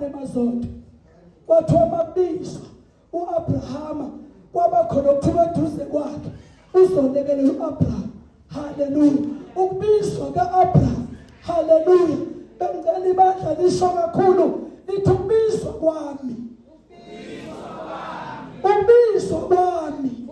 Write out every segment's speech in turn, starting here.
emazondo. Kwathiwa makubizwa uAbrahama kwaba khona okuthiwa eduze kwakhe uzolekelela uAbraham. Haleluya. Ukubizwa kaAbraham. Haleluya. Bengicela ibandla lisho kakhulu lithi ukubizwa kwami. Ukubizwa kwami.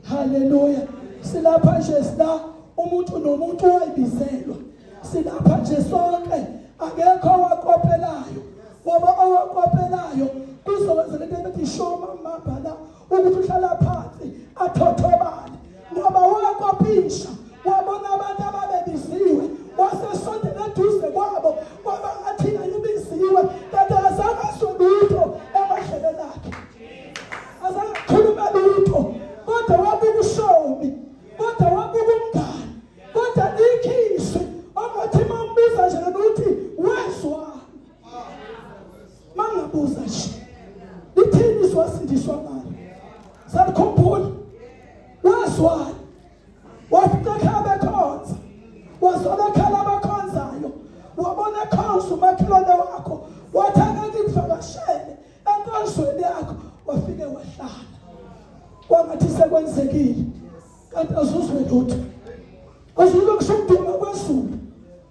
Haleluya. Silapha nje sila umuntu nomuntu wayibizelwa. Silapha nje sonke akekho owakopelayo ngoba owakopelayo kuzokwenzeka into ethi shoma mabhala ukuthi uhlala phansi athothobale ngoba wakopisha wabona abantu ababebiziwe wasesondela eduze kwabo kwaba ngathi naye ubiziwe kanti akazange azwe lutho emadlebeni akhe azange akhulume lutho kodwa wabuka ushomi kodwa wabuka umngani kodwa likhishwe ongathi mambuza nje ukuthi wezwani mangabuza nje lithini izwi wasindiswa ngalo salikhumbula wazwani wafica ekhaya bekhonza wazwala ekhala abakhonzayo wabona ekhonza umakhelwane wakho wathi ake ngikuvakashele enkonzweni yakho wafike wahlala kwangathi sekwenzekile kanti azuzwe lutho azuzwe ngisho ukuduma kwezulu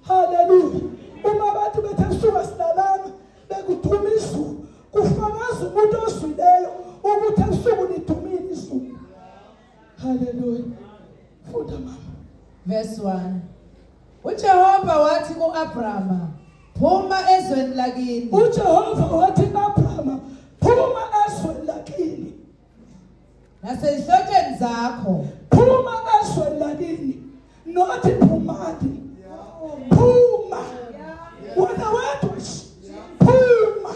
haleluya uma abantu bethe kusuka silalanga bekuduma izulu kufakaza umuntu ozwileyo ukuthi ebusuku lidumile izulu haleluya funda mama Verse 1. UJehova wathi kuAbrama, phuma ezweni lakini. uJehova wathi kuAbrama phuma ezweni lakini Nasezihlotsheni zakho. Phuma ezweni lakini. Not phumani. Phuma. Wena wedwa nje. Phuma.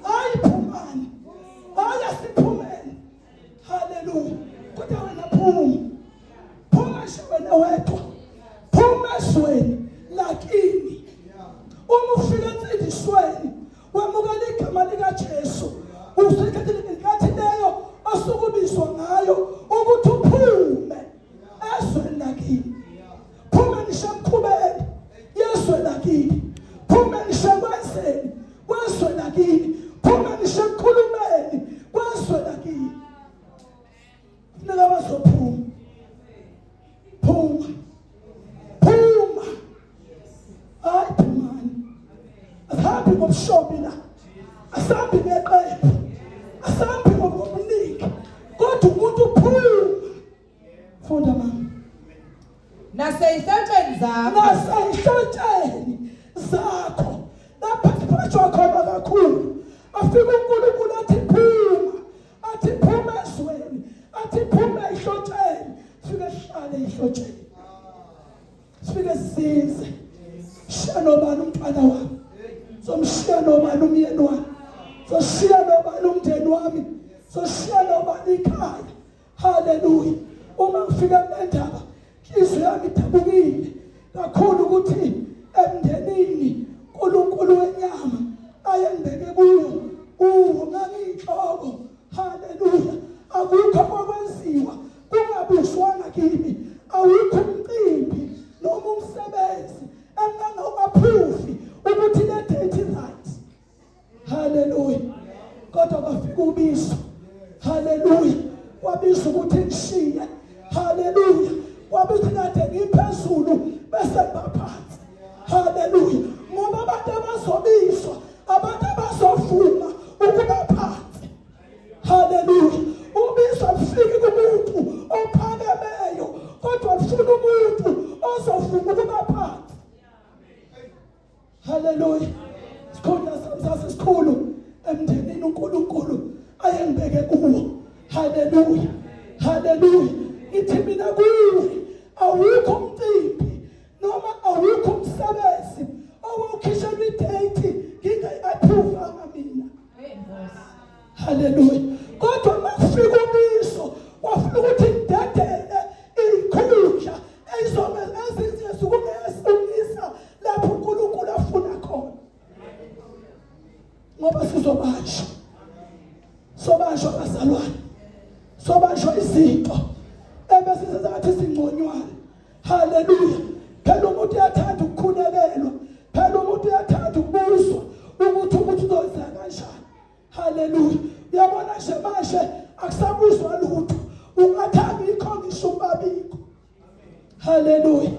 Hayi phumani. Hayi asiphumeni. Hallelujah. Kodwa wena phuma. Phuma nje wena wedwa. Phuma ezweni lakini. Uma ufika ensindisweni wamukela igama likaJesu usuke inkathi leyo osukubizwa ngayo ukuthi uphume ezweni lakini phume ngisho emkhubeni yezwe lakini phume ngisho ekwenzeni kwezwe lakini phume ngisho ekukhulumeni kwezwe lakini Funeka bazophuma. Phuma. Phuma. Hayi phumani. Asihambi ngobushobi la. Asihambi ngeqembu. Asihambi ngobuningi. Kodwa umuntu uphuma. Funda mama. Naseyinhlotsheni zakho. Naseyinhlotsheni zakho. Lapha siphatshwa khona kakhulu. Afike uNkulunkulu athi phuma. Athi phuma ezweni, athi phuma ehlotsheni, sifike sihlale ehlotsheni. Sifike sizinze. Shiya nobani umntwana wami? Somshiya nobani umyeni wami? Soshiya nobani umndeni wami? Soshiya nobani ikhaya? Haleluya. Uma ngifika kule ndaba, inhliziyo yami idabukile kakhulu ukuthi emndenini uNkulunkulu wenyama ayengibeke kuyo kuwo ngangiyinhloko. Haleluya. Akukho kwakwenziwa kungabuzwanga kimi. Awukho umcimbi noma umsebenzi engangawu-approve ukuthi le date right. Haleluya. Kodwa kwafika ubizo. Haleluya. Kwabiza ukuthi ngishiye. Haleluya. Kwabiza kade ngiphezulu bese ngibaphansi. Haleluya. Ngoba abantu abazobizwa, abantu abazovuma ukuba phansi. Haleluya. Ubizo alufiki kumuntu ophakemeyo, kodwa lufuna umuntu ozovuma ukuba phansi. Haleluya. Sikhona sami sasisikhulu emndenini uNkulunkulu ayengibeke kuwo. Haleluya. Haleluya. Ngithi mina kuwe awukho umcimbi noma awukho umsebenzi owawukhishelwa idate ngingayi-approve-anga mina. Haleluya. Kodwa makufika ubizo kwafuna ukuthi ngidedele izikhundla ezizobe ezizokungesungisa lapho uNkulunkulu afuna khona. Ngoba sizobanjwa. Sobanjwa bazalwane. Sobanjwa izinto ebese sengathi singconywana. Haleluya. Phela umuntu uyathanda ukukhulekelwa. Phela umuntu uyathanda ukubuzwa. Haleluya. Uyabona nje manje akusabuzwa lutho. Ungathi angikho ngisho ubabikho. Haleluya.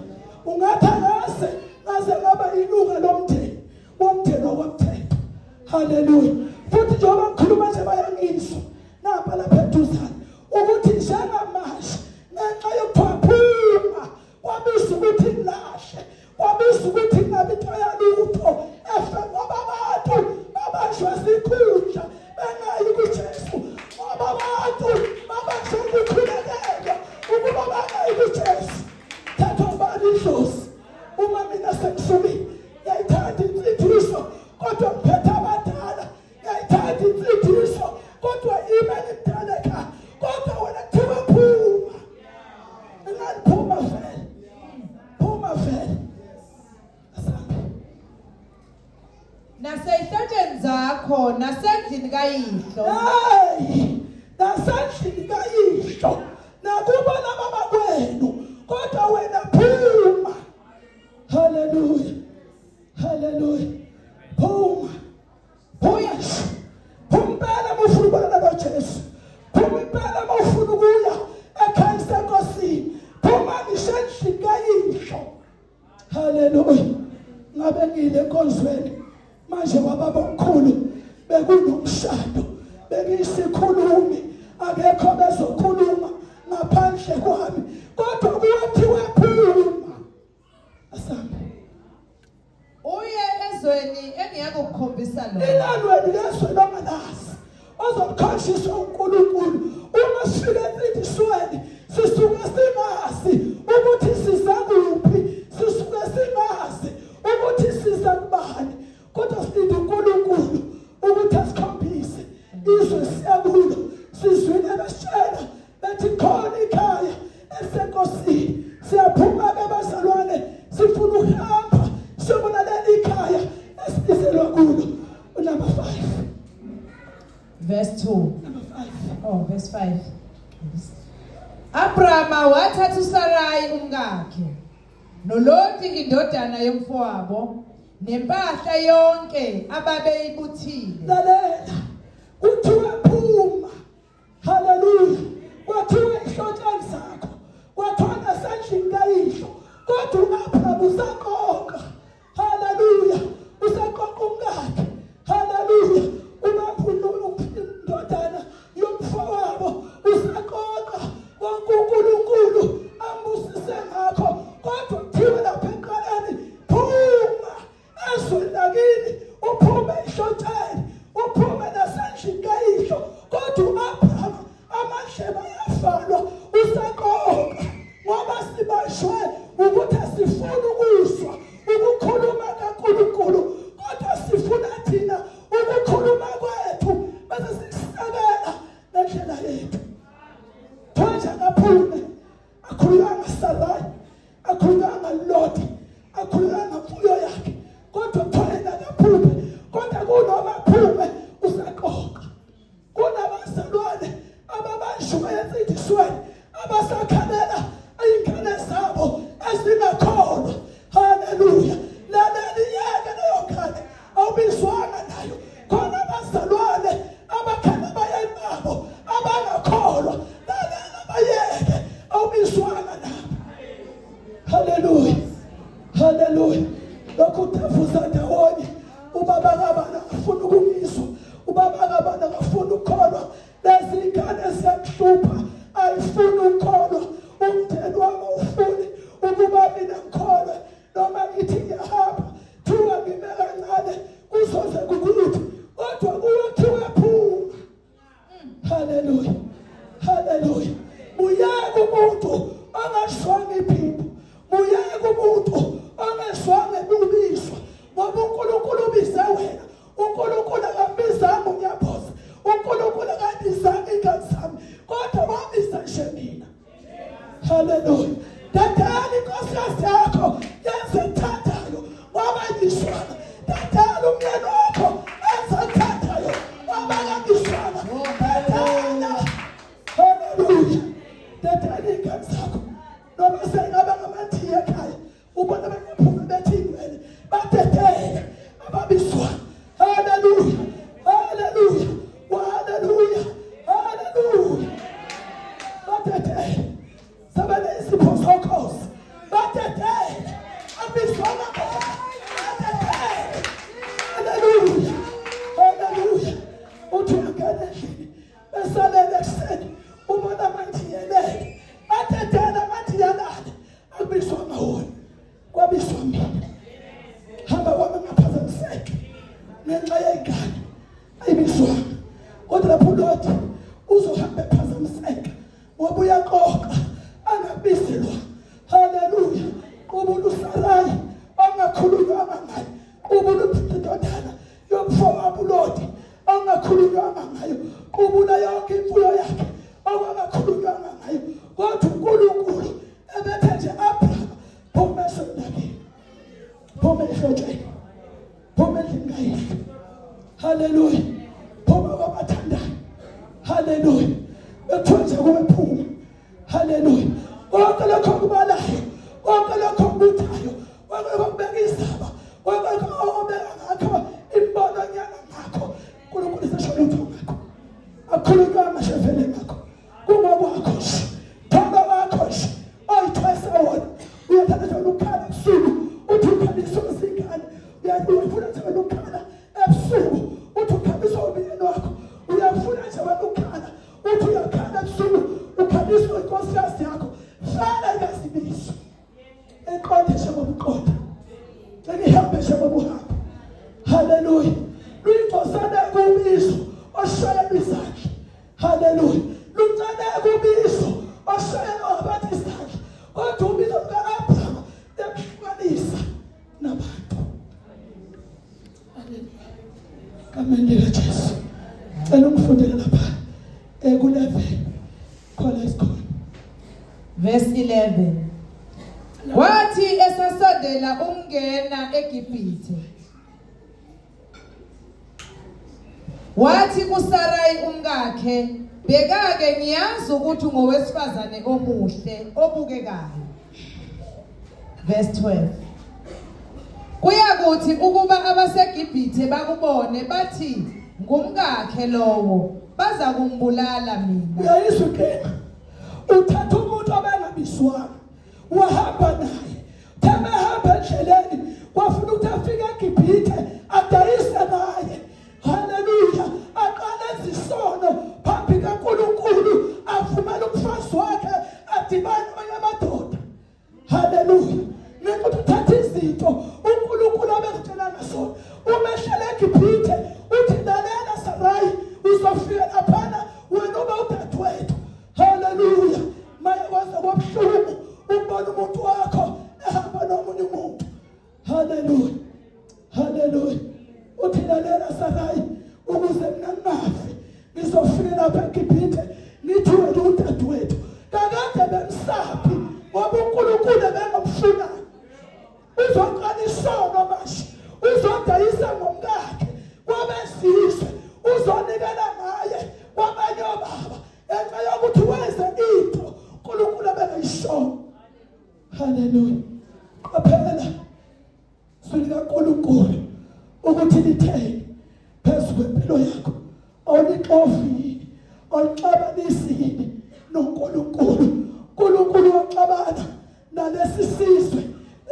Ungathi akaze ngaze ngaba ilunga lomndeni womndeni wakwamthetho. Haleluya. Futhi njengoba ngikhuluma nje bayangizwa napa lapha eduzane ukuthi njengamanje ngenxa yokuphuma kwabiza ukuthi ngilahle kwabiza ukuthi ngingabi into yalutho efe ngoba abantu babanjwe zikhundla bengayi kuJesu ngoba abantu babanjwe ukukhulekelwa ukuba bangayi kuJesu thatha ubani idlozi uma mina sengisukile ngiyayithanda insindiso kodwa ngiphethe abadala ngiyayithanda insindiso kodwa ime ngimdala ekhaya kodwa wena kuthiwa phuma ingaliphuma vele phuma vele asambe Nasezihlotsheni zakho nasendlini kayihlo. Hey, nasendlini kayihlo nakubo laba bakwenu kodwa wena phuma. Hallelujah. Hallelujah. Phuma. Phuma. Phuma impela uma ufuna ukubonana noJesu. Phuma impela uma ufuna ukuya ekhaya senkosini. Phuma ngisho endlini kayihlo. Haleluya. Ngabe ngile enkonzweni manje wababa omkhulu bekunomshado bengiyisikhulumi akekho bezokhuluma ngaphandle kwami kodwa kuyathiwa phuma asambe uye ezweni engiyakukukhombisa lona ilalweni lezwe longalazi ozokukhonjiswa uNkulunkulu uma sifika ensindisweni sisuke singazi ukuthi siza kuphi sisuke singazi ukuthi siza kubani kodwa silinde uNkulunkulu ukuthi asikhombise izwe siyakulo sizwile besitshela bethi khona ikhaya elisenkosini siyaphuma ke bazalwane sifuna ukuhamba siyobona leli ikhaya esibizelwa kulo unumber 5 Verse 2. Number 5. Oh, verse 5. Abrahama wathatha uSarayi umkakhe noLoti indodana yomfowabo nempahla yonke ababeyibuthile. Lalela. Kuthiwa phuma. Haleluya. Kwathiwa ihlotsheni zakho. Kwathiwa nasendlini kayihlo. Kodwa uAbraham usaqoqa. Haleluya. Usaqoqa umkakhe. Haleluya. Ubaba indodana yomfowabo usaqoqa konke uNkulunkulu ambusise ngakho kodwa kuthiwa lapha eqaleni phuma ezweni lakini uphume ehlotsheni uphume nasendlini kayihlo kodwa u-abrahama amadlebe ayavalwa usaqoqa ngoba sibashwe ukuthi asifuni ukuzwa ukukhuluma kaNkulunkulu kodwa sifuna thina ukukhuluma kwethu bese sikusekela ngendlela yethu manje akaphume akhululanga Sarai akhululanga Loti akhululanga mfuyo yakhe kodwa kuthiwa yena akaphume. ngenxa yey'ngane ayibizwanga kodwa lapho uLoti uzohamba ephazamiseka ngoba uyaqoqa angabizelwa haleluya qubula uSarayi ongakhulunywanga ngayo qubula indodana yomfowabo uLoti ongakhulunywanga ngayo qubula yonke imfuyo yakhe okungakhulunywanga ngayo kodwa uNkulunkulu ebethe nje Abraham phuma esondakeni phuma ehlotsheni phuma endlini kayihlo haleluya phuma kwabathandayo haleluya bekuthiwa nje kube phuma haleluya konke lokho okubalayo konke lokho okubuthayo konke lokho okubeka izaba konke lokho obeka ngakho imbono nyana ngakho uNkulunkulu sesho lutho ngakho akhulunywanga shevele ngakho kungokwakho nje thanda wakho nje oyithwese wona uyathatha nje ukukhala ebusuku uthi ukhaliswa izingane uyafuna nje wena ukukhala ebusuku uthi ukhaliswa umyeni wakho uyafuna nje wena ukukhala uthi uyakhala ebusuku ukhaliswa inkosikazi yakho hlala ingazibizwa eqonde njengoba uqonda cela ihambe njengoba uhamba haleluya luyingcosana kubizo oshayelwa izandla haleluya luncane kubizo oshayelwa abantu izandla kodwa ubizo luka-abrahama liyamhlukanisa nabantu haleluya gameni likajesu cela ungifundele lapha ku-11 khona isikhona Verse 11 Wathi esasondela ukungena eGibhithe Wathi kuSarayi umkakhe bheka-ke ngiyazi ukuthi ungowesifazane omuhle obukekayo Verse 12 Kuyakuthi ukuba abaseGibhithe bakubone bathi ngumkakhe lowo baza kumbulala mina Uyayizwa inkinga uthatha umuntu obengabizwanga wahamba naye themehamba endleleni kwafuna ukuthi afike eGibhithe adayise naye haleluya aqale izisono phambi kaNkulunkulu avumele umfazi wakhe adibane namanye amadoda haleluya nekuthi uthatha izinto uNkulunkulu abezitshelanga zona uma ehlele eGibhithe uthi lalela Sarai uzofika laphana wena ube udadewethu haleluya maye kwaze kwabuhlungu ukubona umuntu wakho ehamba nomunye umuntu haleluya haleluya uthi lalela Sarai ukuze mina ngingafi ngizofika lapha eGibhithe ngithi wena udadewethu kakade bemsaphi ngoba uNkulunkulu ebengamfuna uzoqala isono manje uzodayisa ngomkakhe kwabezizwe uzonikela ngaye kwabanye obaba ngenxa yokuthi wenze into uNkulunkulu abengayishongo haleluya qaphela zwi likaNkulunkulu ukuthi litheni phezu kwempilo yakho awulixovi yini awulixabanisi yini noNkulunkulu uNkulunkulu waxabana nalesi sizwe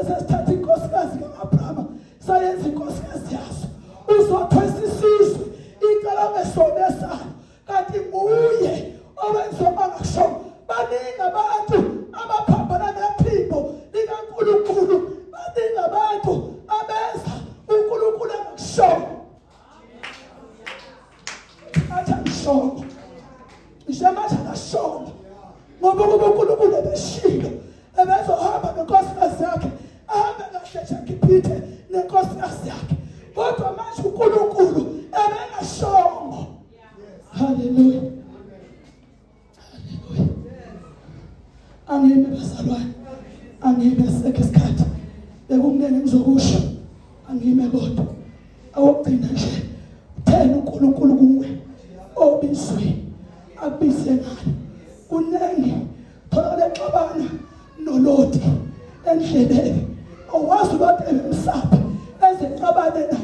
esasithatha inkosikazi ka-Abrahama sayenza inkosikazi yaso uzothwesa isizwe icala ngesona esalo kanti nguye owenza angasho baningi abantu abaphambana nephimbo likaNkulunkulu baningi abantu abenza uNkulunkulu angakusho athi angishongo ngisho manje akashongo ngoba ukuba uNkulunkulu ebeshilo ebezohamba nenkosikazi yakhe ahambe kahle nje Gibhithe nenkosikazi yakhe kodwa manje uNkulunkulu ebengashongo haleluya haleluya angime bazalwane angime sekho isikhathi bekumnene ngizokusho angime kodwa awokugcina nje uthena uNkulunkulu kuwe obizwe akubize ngalo kuningi tholakala exabana noloti endleleni owazi uLoti ebemsaphi ezexabane naye